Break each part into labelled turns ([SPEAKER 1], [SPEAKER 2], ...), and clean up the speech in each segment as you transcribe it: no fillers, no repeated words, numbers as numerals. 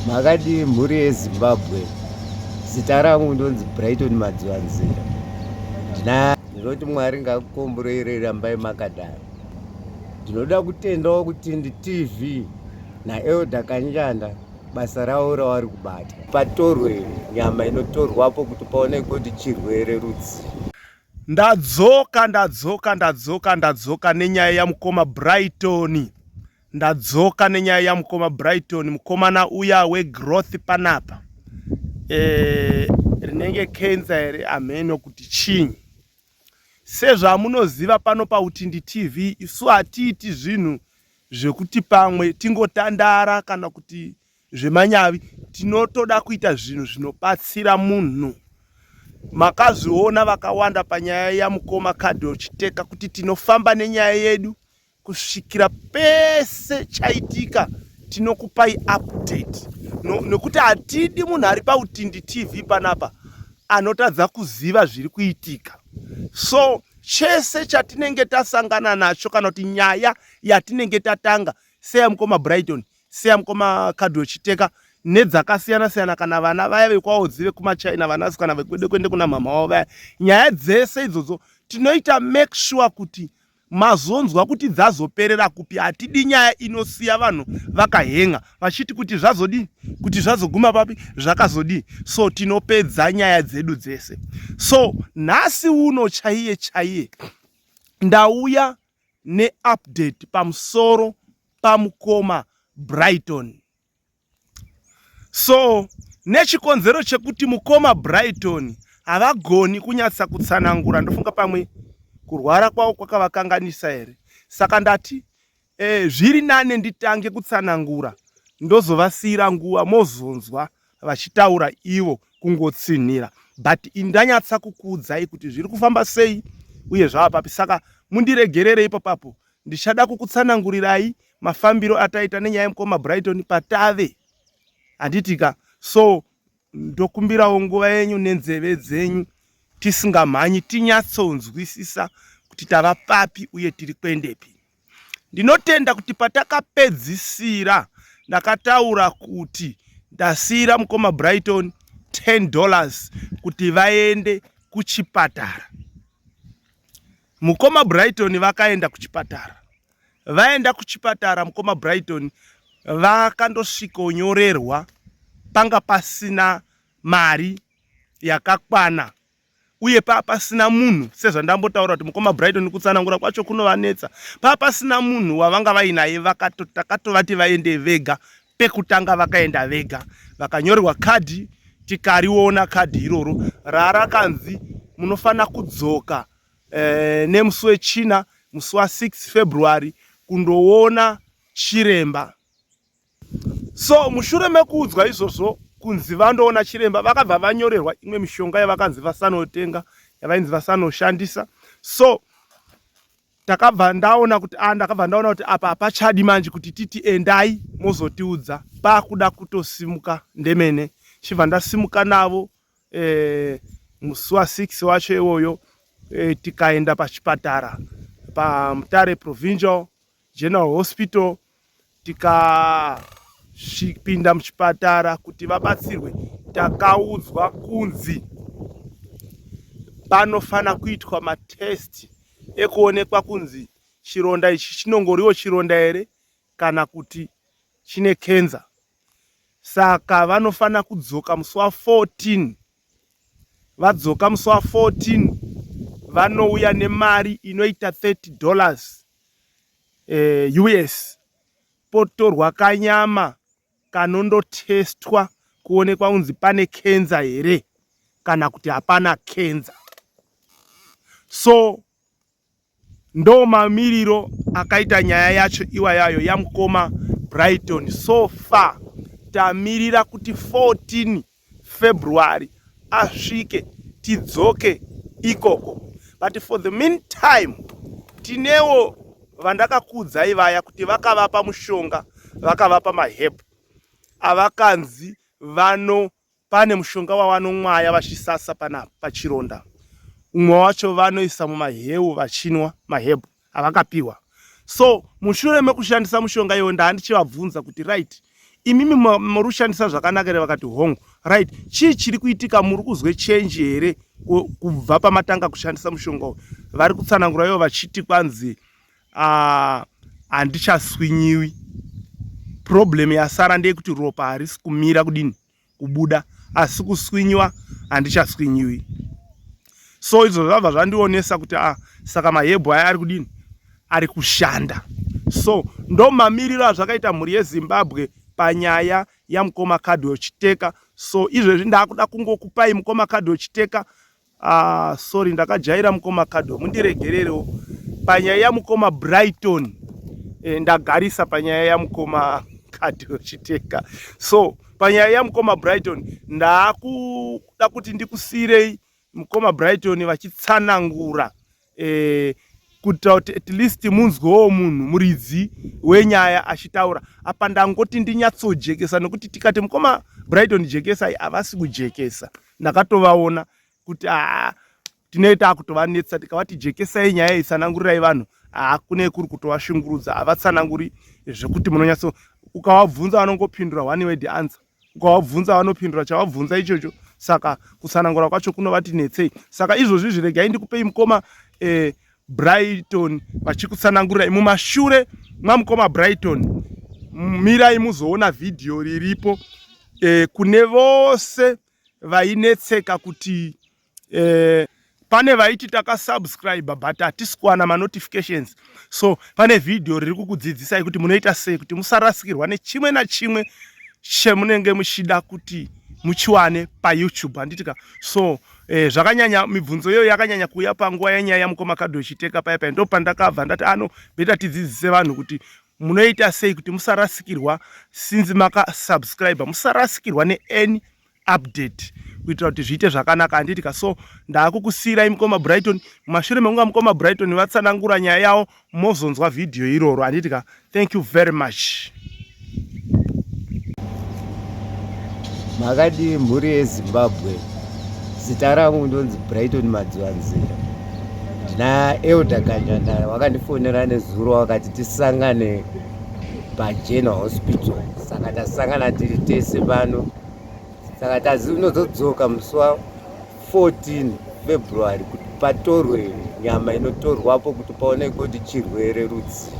[SPEAKER 1] Makadii mhuri yeZimbabwe? Zita rangu ndonzi Brighton Madzivanzira. Ndina ndinoti Mwari ngakukomborerei rambai makadaro. Ndinoda kutendawo Kutindi TV naElder Kanjanda basa ravo ravari kubata. Patorwe nyama inotorwapo kuti paonekwe kuti chirwere rudzii.
[SPEAKER 2] Ndadzoka ndadzoka ndadzoka ndadzoka nenyaya yamukoma Brighton. Ndadzoka nenyaya yamukoma Brighton, mukomana uya wegrowth panapa. E, rinenge cancer here hameno kuti chinyi. Sezvamunoziva pano paUtindi TV isu hatiiti zvinhu zvekuti pamwe tingotandara kana kuti zvemanyavi tinotoda kuita zvinhu zvinobatsira munhu makazviona vakawanda panyaya yamukoma Cardwell Chiteka kuti tinofamba nenyaya yedu kusvikira pese chaitika tinokupai update no, nekuti hatidi munhu ari pautindi tv panapa anotadza kuziva zviri kuitika so chese chatinenge tasangana nacho kana kuti nyaya yatinenge tatanga seyamukoma Brighton seya mukoma Cardwell Chiteka nedzakasiyana siyana kana vana vaya vekwaodzi vekumachina vanasikana vekwedu kuende kuna mhamha wavo vaya nyaya dzese idzodzo tinoita make sure kuti mazonzwa kuti dzazoperera kupi hatidi nyaya inosiya vanhu vakahenga vachiti kuti zvazodii kuti zvazoguma papi zvakazodii so tinopedza nyaya dzedu dzese so nhasi uno chaiye chaiye ndauya neupdate pamusoro pamukoma Brighton. So nechikonzero chekuti mukoma Brighton havagoni kunyatsa kutsanangura, ndofunga pamwe kurwara kwavo kwakavakanganisa here. Saka ndati eh, zviri nane nditange kutsanangura ndozovasiira nguva mozonzwa vachitaura ivo kungotsinhira but indanyatsa kukuudzai kuti zviri kufamba sei uye zvava papi saka mundiregerere ipo papo ndichada kukutsanangurirai mafambiro ataita nenyaya yemukoma Brighton patave handitika so ndokumbirawo nguva yenyu nenzeve dzenyu tisingamhanyi tinyatsonzwisisa kuti tava papi uye tiri kuendepi Ndinotenda kuti patakapedzisira ndakataura kuti ndasiira mukoma Brighton 10 dollars kuti vaende kuchipatara. Mukoma Brighton vakaenda kuchipatara. Vaenda kuchipatara mukoma Brighton vakandosvikonyorerwa panga pasina mari yakakwana uye paa pasina munhu sezvandambotaura kuti mukoma Brighton kutsanangura kwacho kunovanetsa paa pasina munhu wavanga vainaye takatovati vaende vega pekutanga vakaenda vega vakanyorerwa kadhi tikariona kadhi iroro rarakanzi munofanira kudzoka eh, nemusi wechina musi wa 6 February kundoona chiremba So mushure mekuudzwa izvozvo kunzi vandoona chiremba vakabva vanyorerwa imwe mishonga yavakanzi vasanotenga yavainzi vasanoshandisa so takabva ndaona kuti ah, ndakabva ndaona kuti apa hapachadi manje kuti titi endai mozotiudza pakuda kutosimuka ndemene chibva ndasimuka navo eh, musi wa 6 wacho iwoyo eh, tikaenda pachipatara paMutare Provincial General Hospital tikasvipinda muchipatara kuti vabatsirwe takaudzwa kunzi panofana kuitwa matest ekuonekwa kunzi chironda ichi chinongoriwo chironda here kana kuti chine kenza saka vanofana kudzoka musi wa 14 vadzoka musi wa 14 vanouya nemari inoita 30 dollars eh, us potorwa kanyama kanondotestwa kuonekwa kunzi pane kenza here kana kuti hapana kenza so ndo mamiriro akaita nyaya yacho iwayayo yamukoma Brighton so far tamirira kuti 14 February asvike tidzoke ikoko but for the meantime tinewo vandakakuudzai vaya kuti vakavapa mushonga vakavapa maheb avakanzi vano pane mushonga wavanomwaya vachisasa panapa pachironda umwe wacho vanoisa mumaheu vachinwa mahebhu avakapiwa so mushure mekushandisa mushonga iyoyo ndaa ndichivabvunza kuti right Imimi muri kushandisa zvakanaka here? Vakati hongu. Right, chii chiri kuitika? Muri kuzwe change here kubva pamatanga kushandisa mushonga uyu? Vari kutsanangura ivo vachiti kwanzi ah, handichaswinyiwi. Problem yasara ndeyekuti ropa harisi kumira kudini kubuda asi kuswinyiwa handichaswinyiwi. So izvo zvabva zvandionesa kuti ah, saka mahebhu aya ari kudini, ari kushanda. So ndo mamiriro azvakaita mhuri yeZimbabwe panyaya yamukoma Cardwell Chiteka. So izvezvi ndakuda kungokupai mukoma Cardwell Chiteka. Ah, sorry ndakajaira mukoma Cardwell, mundiregererewo panyaya yamukoma Brighton. E, ndagarisa panyaya yamukoma Cardwell Chiteka. So panyaya yamukoma Brighton ndakuda kuti ndikusiirei mukoma Brighton vachitsanangura eh, kuitira kuti at least munzwewo munhu muridzi wenyaya achitaura. Apa ndangoti ndinyatsojekesa nekuti tikati mukoma Brighton jekesai havasi kujekesa. Ndakatovaona kuti aa tinee taakutovanetsa tikavati jekesai nyaya iyi tsanangurirai vanhu, haa kune kuri kutovashungurudza, havatsananguri zvekuti munonyatso ukavabvunza vanongopindura one word answer. Ukavabvunza vanopindura chavabvunza ichocho, saka kutsanangura kwacho kunovati netsei. Saka izvozvi izvi regai ndikupei mukoma eh, Brighton vachikutsanangurirai mumashure mwamukoma Brighton. Mirai muzoona vhidhiyo riripo eh, kune vose vainetseka kuti eh, pane vaiti takasubscribe but hatisi kuwana manotifications. So pane vhidhiyo riri kukudzidzisai kuti munoita sei kuti musarasikirwa nechimwe nachimwe chemunenge muchida kuti muchiwane paYouTube, handitika? So eh, zvakanyanya mibvunzo iyoyo yakanyanya kuuya panguva yenyaya yamukoma Kadwe Chiteka paya paya, ndopandakabva ndati ano beta tidzidzise vanhu kuti munoita sei kuti musarasikirwa since makasubscribe, musarasikirwa neany update kuitira kuti zviite zvakanaka, handiti ka? So ndaakukusiirai mukoma Brighton. Mumashure mekunga mukoma Brighton vatsanangura nyaya yavo, mozonzwa vhidhiyo iroro, handiti ka? Thank you very much.
[SPEAKER 1] Makadii mhuri yeZimbabwe? Zita rangu ndonzi Brighton Madzivanzira. Ndina Elder Kanjanda wakandifonera nezuro wakati tisangane paGeneral Hospital, saka tasangana tiri tese pano. Saka tazi unozodzoka musi wa 14 February kuti patorwe nyama inotorwapo kuti paonekwe kuti chirwere rudzi.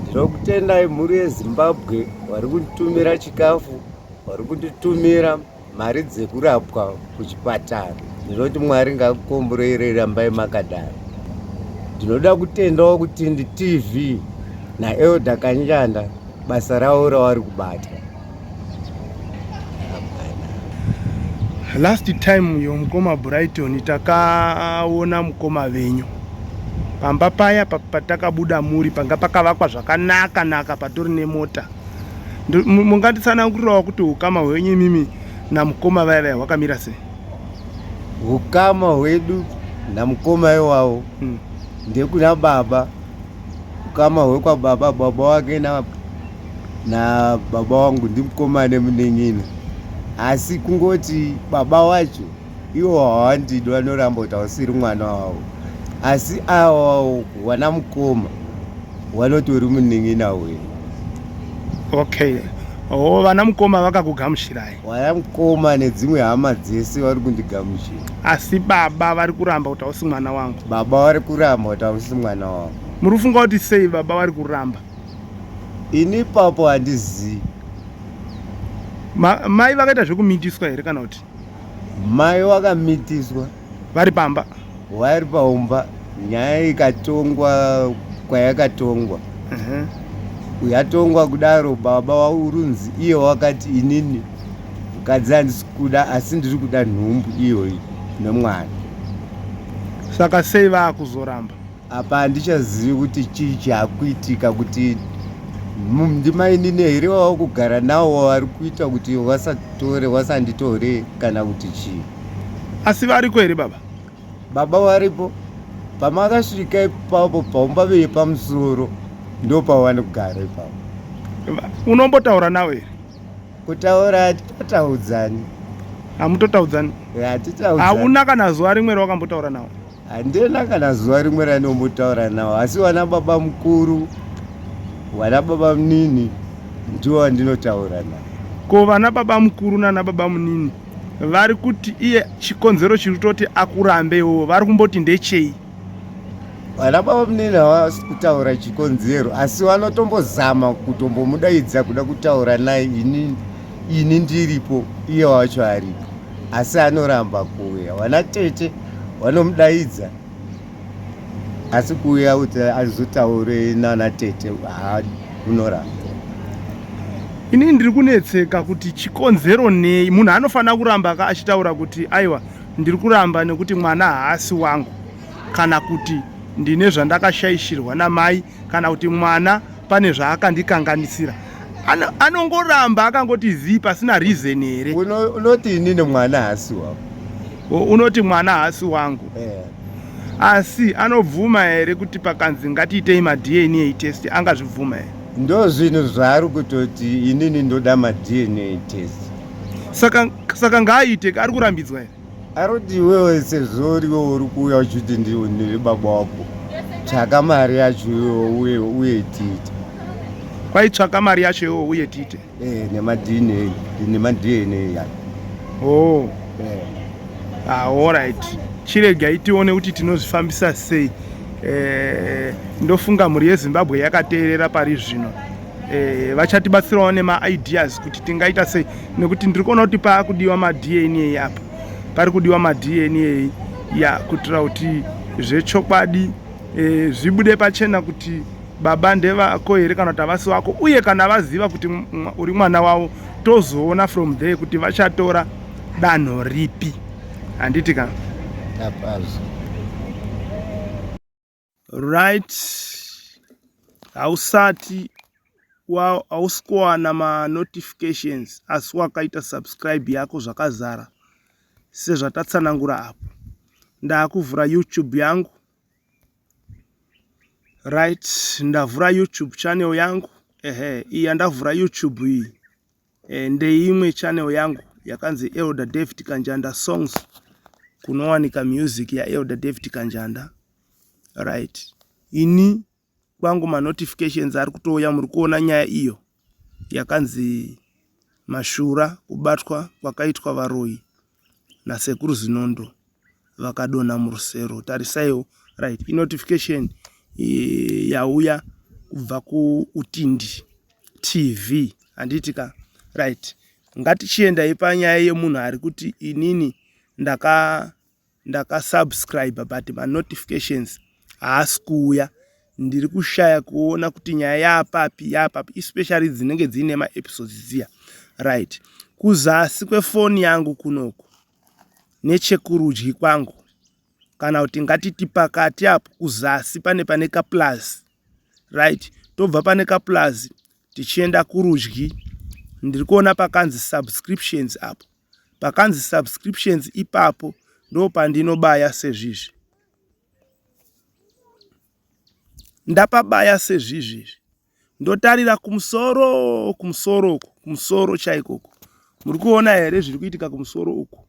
[SPEAKER 1] Ndinokutendai mhuri yeZimbabwe vari kunditumira chikafu, vari kunditumira mari dzekurapwa kuchipatara. Ndinoti Mwari ngakukomborerei, rambai makadaro. Ndinoda kutendawo kuTindi TV naElder Kanjanda basa ravo ravari kubata.
[SPEAKER 2] Last time yo mukoma Brighton takaona mukoma venyu pamba paya patakabuda muri panga pakavakwa zvakanaka naka patori nemota. Munganditsanangurirawo kuti ukama hwenyu imimi namukoma vaya vaya hwakamira sei?
[SPEAKER 1] Ukama hwedu namukoma iwawo ndekuna baba, ukama hwekwababa, baba wake na na baba wangu ndimukoma nemunin'ina, asi kungoti baba wacho iwo hawandidi, vanoramba kuti hausiri mwana wavo, asi awa wana mukoma wanoti uri munin'ina wenyu.
[SPEAKER 2] Okay. Oh, vana mukoma vakakugamuchirai?
[SPEAKER 1] Vana mukoma nedzimwe hama dzese vari kundigamuchira,
[SPEAKER 2] asi baba vari kuramba kuti hausi mwana wangu.
[SPEAKER 1] Baba vari kuramba kuti hausi mwana wangu.
[SPEAKER 2] Muri kufunga kuti sei baba vari kuramba?
[SPEAKER 1] Ini ipapo handizivi.
[SPEAKER 2] Mai vakaita zvekumitiswa here kana kuti?
[SPEAKER 1] Mai vakamitiswa
[SPEAKER 2] vari pamba,
[SPEAKER 1] vari paumba, nyaya ikatongwa kwayakatongwa. Yatongwa kudaro, baba waurunzi iye wakati inini mukadzi handisi kuda, asi ndiri kuda nhumbu iyoyi nemwana.
[SPEAKER 2] Saka sei vaakuzoramba?
[SPEAKER 1] Apa handichazivi kuti chii chakuitika, kuti ndimainini here wava kugara nawo vari kuita kuti vasatore vasanditore kana kuti chii.
[SPEAKER 2] Asi variko here baba?
[SPEAKER 1] Baba varipo. Pamakasvika ipapo paumba vepamusoro ndo pavanogara ipapo.
[SPEAKER 2] Unombotaura nawo here?
[SPEAKER 1] Kutaura hatitotaudzani.
[SPEAKER 2] Hamutotaudzani?
[SPEAKER 1] Hatitaudzani.
[SPEAKER 2] Hauna kana zuva rimwe rawakambotaura nawo?
[SPEAKER 1] Handina kana zuva rimwe randombotaura nawo, asi vana baba mukuru Vana baba munini ndivo vandinotaura navo.
[SPEAKER 2] Ko vana baba mukuru nana baba munini vari kuti iye chikonzero chiri kutoti akurambe iwowo vari kumboti ndechei?
[SPEAKER 1] Vana baba munini havasi kutaura chikonzero, asi vanotombozama kutombomudaidza kuda kutaura naye ini ini ndiripo iye wacho aripo, asi anoramba kuuya. Vana tete vanomudaidza asi kuuya kuti azotaure nana tete haa unoramba.
[SPEAKER 2] Ini ndiri kunetseka kuti chikonzero nei munhu anofanira kuramba ka achitaura kuti aiwa ndiri kuramba nekuti mwana haasi wangu, kana kuti ndine zvandakashaishirwa namai, kana kuti mwana pane zvaakandikanganisira. Anongoramba akangoti zii pasina reason here?
[SPEAKER 1] Unoti inini mwana haasi wangu.
[SPEAKER 2] Unoti mwana haasi wangu. Asi anobvuma here kuti pakanzi ngatiitei maDNA test angazvibvuma here?
[SPEAKER 1] Ndo zvinhu zvaari kutoti inini ndoda maDNA test.
[SPEAKER 2] Saka ngaaite, ari kurambidzwa here?
[SPEAKER 1] Aroti iwewe sezvo uriwe uri kuuya uchiti ndiri baba wako, tsvaka mari yacho iwewe uye uye tiite.
[SPEAKER 2] Kwaitsvaka mari yacho iwewe uye tiite.
[SPEAKER 1] NemaDNA, nemaDNA yacho.
[SPEAKER 2] Oh. Alright. Chiregai tione kuti tinozvifambisa sei. Ndofunga mhuri yeZimbabwe yakateerera pari zvino. Vachatibatsirawo nemaideas kuti tingaita sei, nekuti ndiri kuona kuti paakudiwa maDNA apa, pari kudiwa maDNA ya kuitira kuti zvechokwadi zvibude pachena kuti baba ndevako here kana kuti havasi vako, uye kana vaziva kuti uri mwana wavo, tozoona from there kuti vachatora danho ripi, handiti ka?
[SPEAKER 1] Hapazvo.
[SPEAKER 2] Right, hausati hausi kuwana manotifications asi wakaita subscribe yako zvakazara sezvatatsanangura apo. Ndaakuvhura YouTube yangu. Right, ndavhura YouTube channel yangu. Ehe, iyi yandavhura YouTube iyi ndeimwe channel yangu yakanzi Elder David Kanjanda Songs, kunowanika music yaElder David Kanjanda. Right, ini kwangu manotifications ari kutouya. Muri kuona nyaya iyo yakanzi mashura kubatwa kwakaitwa varoyi naSekuru Zinondo vakadonha murusero. Tarisaiwo. Right, inotification yauya kubva kuUtindi TV, handiti ka? Right, ngatichiendai panyaya yemunhu ari kuti inini ndakasubscribe but manotifications haasi kuuya, ndiri kushaya kuona kuti nyaya yaapapi yaapapi, especially dzinenge dziine maepisodes dziya. Right, kuzasi kwefoni yangu kunoku nechekurudyi kwangu, kana kuti ngatiti pakati apo kuzasi, pane kaplus. Right, tobva pane kaplus tichienda kurudyi, ndiri kuona pakanzi subscriptions apo. Pakanzi subscriptions ipapo ndo pandinobaya sezvizvi. Ndapabaya sezvizvi, ndotarira kumusoro, kumusoro uku, kumusoro chaikoko. Muri kuona here zviri kuitika kumusoro uku?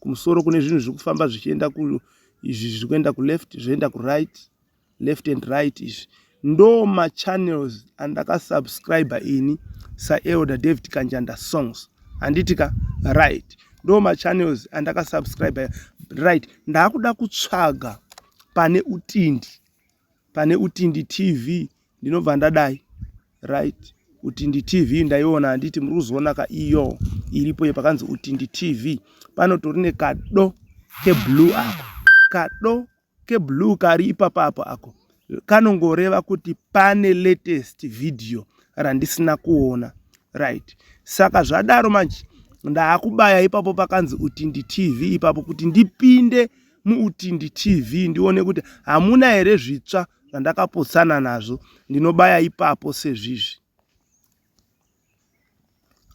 [SPEAKER 2] Kumusoro kune zvinhu zviri kufamba zvichienda ku izvi zviri kuenda kuleft, zvoenda kuright, left and right. Izvi ndo machannels andakasubscribe ini saElder David Kanjanda Songs, handiti ka? Right, ndo machannels andakasubscribe. Right, ndaakuda kutsvaga pane Utindi, pane Utindi TV. Ndinobva ndadai. Right, Utindi TV ndaiona, handiti? Muri kuzoona ka iyo iripo yepakanzi Utindi TV. Panotori nekado keblue ako, kado keblue kari ipapapo ako kanongoreva kuti pane latest video randisina kuona. Right, saka zvadaro manje ndaakubaya ipapo pakanzi Utindi TV ipapo kuti ndipinde muUtindi TV ndione kuti hamuna here zvitsva zvandakapotsana nazvo. Ndinobaya ipapo sezvizvi.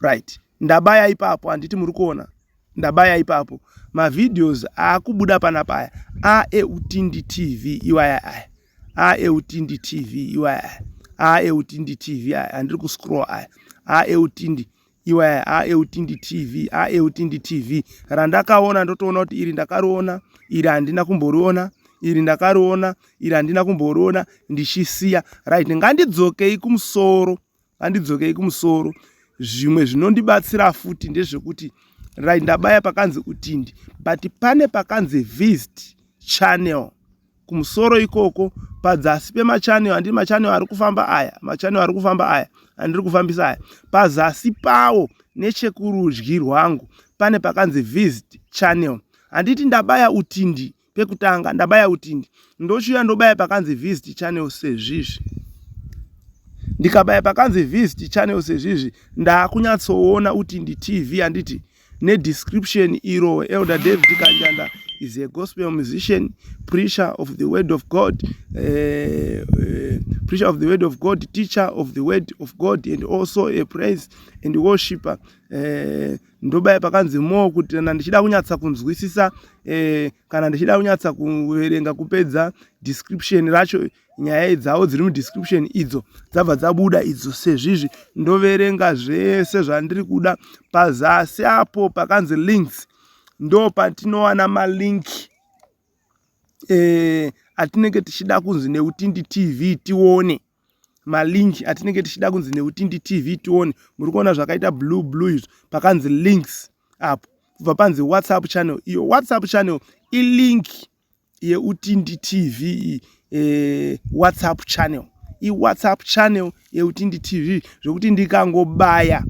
[SPEAKER 2] Right, ndabaya ipapo, handiti muri kuona? Ndabaya ipapo, mavideos aakubuda panapa aya aeUtindi TV iwaya, aya aeUtindi TV iwaya, aya aeUtindi TV aya andiri kuscroll aya aeUtindi iwaya, aeUtindi TV, aeUtindi TV randakaona. Ndotoona kuti iri ndakariona, iri handina kumboriona. Iri ndakariona, iri handina kumboriona ndichisiya. Right, ngandidzokei kumusoro, ngandidzokei kumusoro. Zvimwe zvinondibatsira futi ndezvekuti right, ndabaya pakanzi Utindi, but pane pakanzi visit channel kumusoro ikoko padzasi pemachannel. Handiri machannel ari kufamba aya, machannel ari kufamba aya andiri kufambisa aya, pazasi pawo nechekurudyi rwangu pane pakanzi visit channel. Handiti ndabaya Utindi pekutanga, ndabaya Utindi, ndochiuya ndobaya pakanzi visit channel sezvizvi. Ndikabaya pakanzi visit channel sezvizvi, ndaakunyatsoona Utindi TV, handiti, nedescription iro: "Elder David Kanjanda is a gospel musician, preacher of the word of God, preacher of the word of God, teacher of the word of God and also a praise and worshipper." Ndobaya pakanzi more kuti kana ndichida kunyatsa kunzwisisa, kana ndichida kunyatsa kuverenga kupedza description racho, nyaya dzavo dziri mudescription idzo dzabva dzabuda idzo sezvizvi. Ndoverenga zvese zvandiri kuda. Pazasi apo pakanzi links, ndo patinowana malink atinenge tichida kunzi neUtindi TV tione, malink atinenge tichida kunzi neUtindi TV tione. Muri kuona zvakaita blue blue izvo pakanzi links apo, kubva panzi WhatsApp channel. Iyo WhatsApp channel ilink yeUtindi TV. WhatsApp channel iWhatsApp channel yeUtindi TV, zvokuti ndikangobaya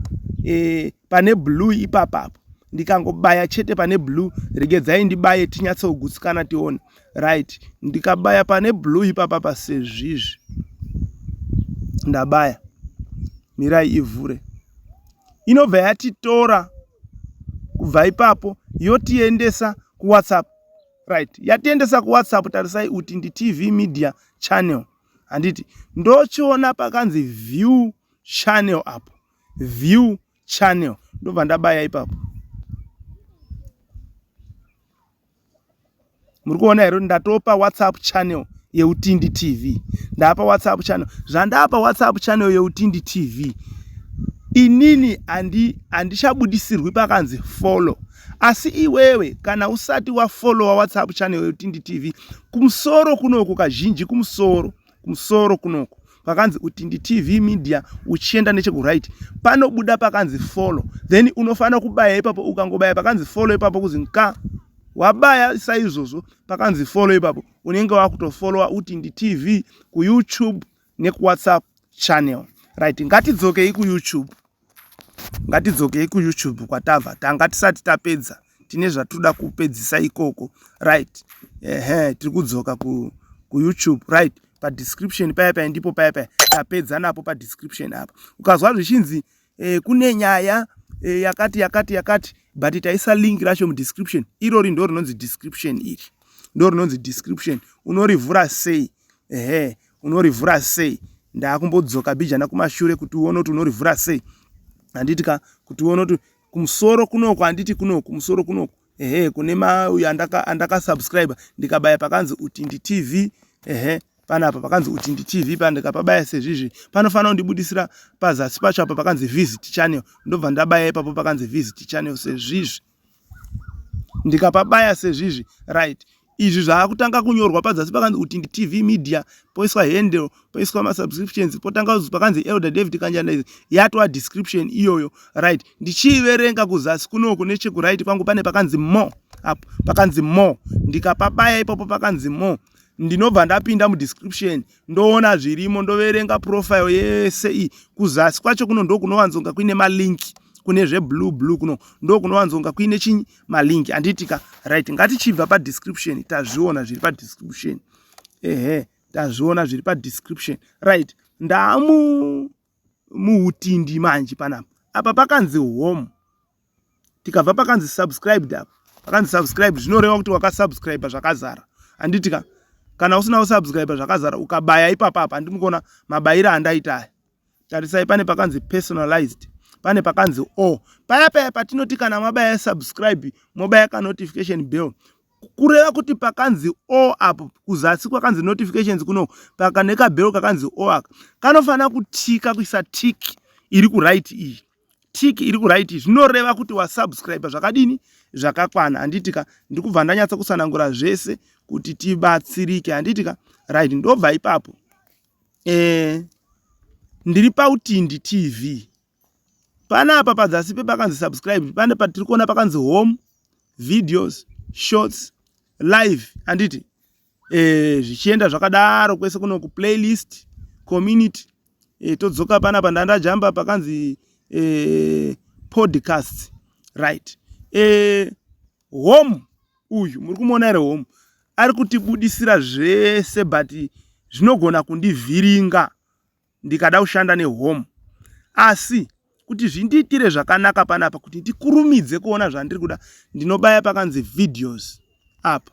[SPEAKER 2] pane blue ipapapo, ndikangobaya chete pane blue, regedzai ndibaye tinyatsogutsikana tione. Right, ndikabaya pane blue ipapapa sezvizvi, ndabaya, mirai ivhure, inobva yatitora kubva ipapo yotiendesa kuWhatsApp. Right, yatiendesa kuWhatsApp. Tarisai, Utindi TV Media channel, handiti? Ndochiona pakanzi view channel apo, view channel, ndobva ndabaya ipapo. Muri kuona here? Ndatopa WhatsApp channel yeUtindi TV. Ndapa WhatsApp channel. Zvandapa WhatsApp channel yeUtindi TV, inini handichabudisirwi pakanzi follow. Asi iwewe kana usati wafollowa WhatsApp channel yeUtindi TV, kumusoro kunoku, kazhinji kumusoro, kumusoro kunoku pakanzi Utindi TV Media, uchienda nechekuright panobuda pakanzi follow, then unofanira kubaya ipapo. Ukangobaya pakanzi follow ipapo, kuzi nka wabaya saizvozvo pakanzi follow ipapo, unenge wakutofollowa Utindi TV kuYouTube nekuWhatsApp channel. Right, ngatidzokei kuYouTube, ngatidzokei kuYouTube kwatabva. Tanga tisati tapedza, tine zvatoda kupedzisa ikoko. Right, ehe, tiri kudzoka kuYouTube. Right, padescription paya paya, ndipo paya paya tapedza napo padescription apa. Ukazwa zvichinzi kune nyaya yakati yakati yakati, but taisa link racho mudescription, irori ndo rinonzi description, iri ndo rinonzi description. Unorivhura sei? Ehe, unorivhura sei? Ndaakumbodzoka bijana kumashure kuti uone kuti unorivhura sei, handiti ka? Kuti uone kuti kumusoro kunoku, handiti, kunoku kumusoro kunoku, ehe, kune mauyo andakasubscribe, ndikabaya pakanzi Utindi TV, ehe, panapa pakanzi Utindi TV pa, ndikapabaya sezvizvi, panofanira kundibudisira pazasi pacho apa pakanzi visit channel. Ndobva ndabaya ipapo pakanzi visit channel sezvizvi. Ndikapabaya sezvizvi, right, izvi zvaakutanga kunyorwa padzasi pakanzi Utindi TV Media, poiswa handle, poiswa masubscriptions, potanga pakanzi Elder David Kanjanda. Izvi yatova description iyoyo. Right, ndichiiverenga kuzasi kunoku nechekuright kwangu pane pakanzi more apo, pakanzi more. Ndikapabaya ipapo pakanzi more, ndinobva ndapinda mudescription, ndoona zvirimo, ndoverenga profile yese iyi. Kuzasi kwacho kuno ndo kunowanzonga kuine malink, kune zveblue blue kuno ndo kunowanzonga kuine chinyi, malink, handitika? Right, ngatichibva padescription. Tazviona zviri padescription, ehe, tazviona zviri padescription. Right, ndaamu muutindi manje panapa. Apa pakanzi home, tikabva pakanzi subscribed apa, pakanzi subscribe, zvinoreva kuti wakasubscribe zvakazara, handitika? Kana usina kusubscribe zvakazara, ukabaya ipapa apa, handimi kuona mabayiro andaita aya? Tarisai, pane pakanzi personalized, pane pakanzi o paya paya patinoti kana mabaya subscribe, mobaya kanotification bell, kureva kuti pakanzi o apo kuzasi kwakanzi notifications kuno, pakane kabell kakanzi o aka, kanofanira kutika, kuisa tick iri kuright iyi. Tick iri kuright zvinoreva kuti wasubscribe zvakadini, zvakakwana, handitika? Ndiri kubva ndanyatsa kusanangura zvese kuti tibatsirike, handitika? Right, ndobva ipapo. Ndiri paUtindi TV panapa. Padzasi pepakanzi subscribe pane patiri kuona pakanzi home, videos, shorts, live, handiti? Zvichienda zvakadaro kwese kuno kuplaylist, community. Todzoka panapa, ndandajamba pakanzi podcast. Right, home uyu muri kumuona here? Home ari kutibudisira zvese, but zvinogona kundivhiringa ndikada kushanda nehome. Asi kuti zvindiitire zvakanaka panapa, kuti ndikurumidze kuona zvandiri kuda, ndinobaya pakanzi videos apa.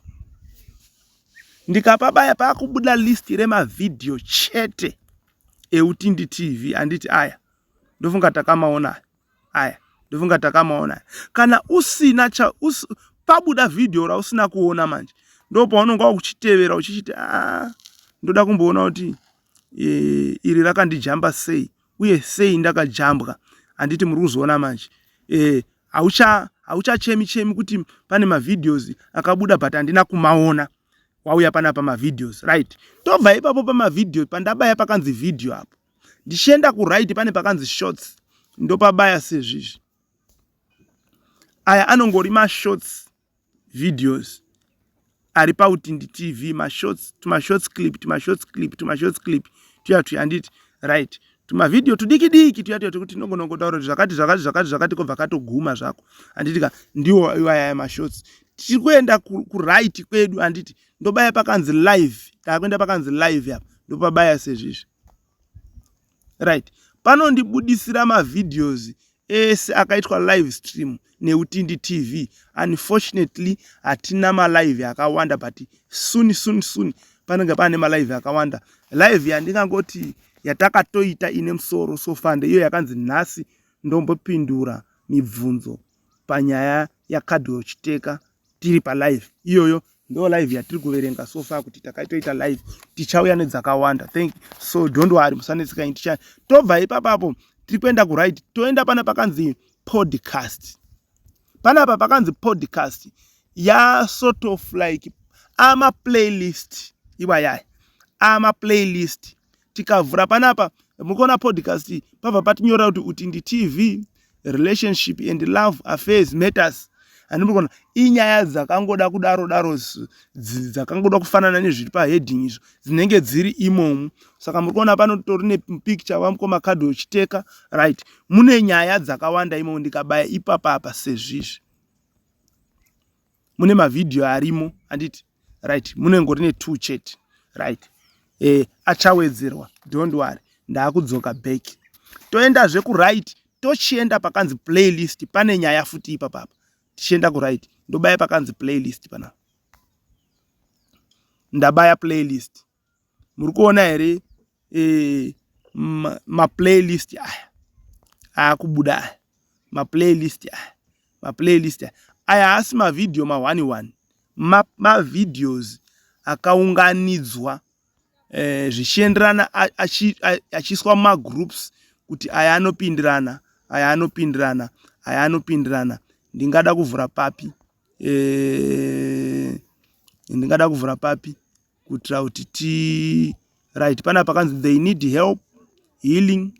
[SPEAKER 2] Ndikapabaya, paakubuda list remavhidhiyo chete eUtindi TV, handiti? Aya ndofunga takamaona aya, ndofunga takamaona. Kana usina cha pabuda vhidhiyo rausina kuona manje, ndo paunonga wakuchitevera uchichiti, a, ndoda kumboona kuti iri rakandijamba sei uye sei ndakajambwa, handiti? Muri kuzoona manje, hauchachemi chemi kuti pane mavideos akabuda but handina kumaona. Wauya panapa mavideos. Right, tobva ipapo pamavideo pandabaya pakanzi video apo, ndichienda kuright, pane pakanzi shorts, ndopabaya sezvizvi. Aya anongori mashorts videos ari paUtindi TV, mashorts, tumashorts clip, tumashorts clip, tumashorts clip tuya tuya, handiti? Right, tumavhidhiyo tudiki diki tuya tuya tekuti tinogona kungotaura kuti zvakati, zvakati, zvakati, zvakati, kobva katoguma zvako, handiti ka? Ndiwo iwaya mashorts. Tiri kuenda kuright kwedu, handiti? Ndobaya pakanzi live. Takuenda pakanzi live apa, ndopabaya sezvizvi. Right, panondibudisira mavideos ese akaitwa live stream neUtindi TV. Unfortunately hatina malive akawanda, but soon, soon, soon panenge paane malive akawanda. Live yandingangoti yatakatoita ine musoro so far ndeiyo yakanzi nhasi ndombopindura mibvunzo panyaya yaCardwell Chiteka tiri palive. Iyoyo ndo live yatiri kuverenga so far kuti takaitoita live. Tichauya nedzakawanda, thank so don't worry, musanetseka. Ticha tobva ipapapo, tiri kuenda kuright, toenda pana pakanzi podcast. Panapa pakanzi podcast ya sort of like ama playlist iwayaya, ama playlist. Tikavhura panapa, mukuona podcast, pabva patinyorera kuti Utindi TV, relationship and love affairs matters, handimuri kuona? Inyaya dzakangoda kudaro daro, dzakangoda kufanana nezviri paheading izvo, dzinenge dziri imomo. Saka muri kuona panotori nepicture wamukoma Cardwell Chiteka. Right, mune nyaya dzakawanda imomo. Ndikabaya ipapa apa sezvizvi, mune mavhidhiyo arimo, handiti? Right, munengori ne2 chete. Right, achawedzerwa, don't worry. Ndaakudzoka back, toendazve kuright, tochienda pakanzi playlist. Pane nyaya futi ipapapa. Tichienda kuright, ndobaya pakanzi playlist panapa. Ndabaya playlist, muri kuona here? Maplaylist aya aakubuda aya, maplaylist aya, maplaylist aya, aya haasi mavhidhiyo ma1 1, mavideos akaunganidzwa zvichienderana, achiiswa mumagroups kuti aya anopindirana, aya anopindirana, aya anopindirana. Ndingada kuvhura papi? Ndingada kuvhura papi kuitira kuti ti right pana pakanzi they need help healing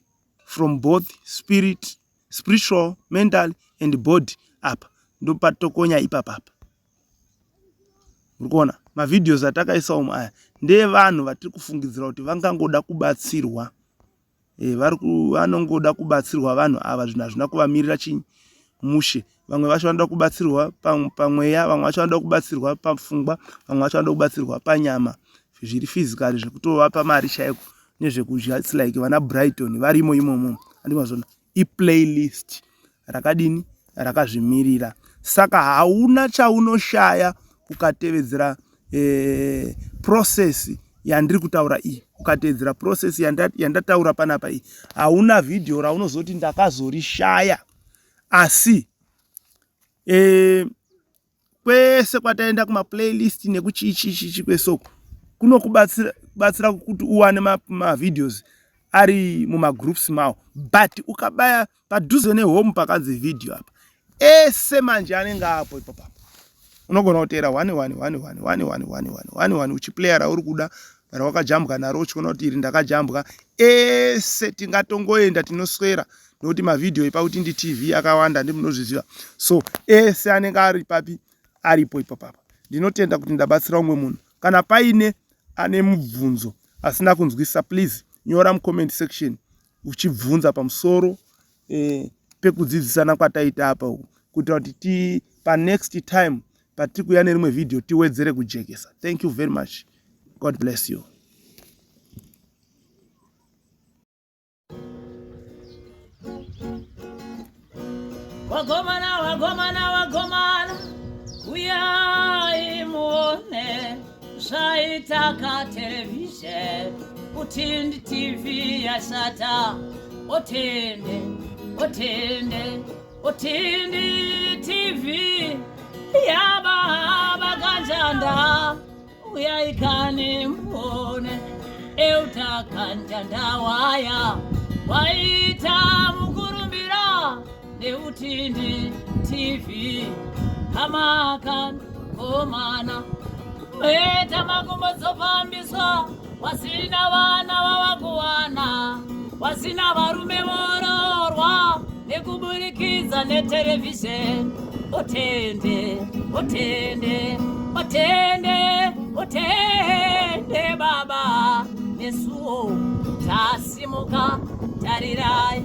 [SPEAKER 2] from both spirit, spiritual, mental and body. Apa ndopatokonya ipapapa. Muri kuona mavideos atakaisa umu, aya ndeevanhu vatiri kufungidzira kuti vangangoda kubatsirwa. Vari vanongoda kubatsirwa vanhu ava, zvinhu hazvina kuvamirira chinyi mushe. Vamwe vacho vanoda kubatsirwa pamweya, vamwe vacho vanoda kubatsirwa papfungwa, vamwe vacho vanoda kubatsirwa panyama, zviri physically, zvekutovapa mari chaiko nezvekudya. It's like vana Brighton varimo imomo, andimazvona? Iplaylist rakadini rakazvimirira. Saka hauna chaunoshaya ukatevedzera process yandiri kutaura iyi. Ukatevedzera process yandataura panapa iyi, hauna vhidhiyo raunozoti ndakazorishaya. Asi kwese kwataenda kumaplaylist nekuchichichichi kwesoko kunokubatsira kuti uwane mavideos. ari mumagroups mawo but ukabaya padhuze nehome pakanzi video apa ese manje anenge apo ipapapa unogona kuteera 1 1 1 1 1 1 1 1 1 1 uchiplayer rauri kuda rawakajambwa naro uchiona kuti iri ndakajambwa ese tingatongoenda tinoswera nokuti mavhidhiyo ipakuti ndi tv akawanda ndi munozviziva so ese anenge ari papi aripo ipapapa ndinotenda kuti ndabatsira umwe munhu kana paine ane mubvunzo asina kunzwisisa please nyora mucomment section uchibvunza pamusoro eh, pekudzidzisana kwataita apa uku kuitira kuti ti panext time patiri kuuya nerimwe vhidhiyo tiwedzere kujekesa thank you very much god bless you
[SPEAKER 3] Wagomana, wagomana, wagomana, uyai muone zvaitaka televhizheni utindi tv yashata otende otende otindi tv yababa kanjanda uyai kani muone euta kanjanda waya waita mukurumbira neutindi tv hamakan komana meta makumbo dzofambiswa wasina vana vavakuwana wasina varume vororwa nekuburikidza neterevhizheni otende otende otende otende baba nesuwo tasimuka tarirai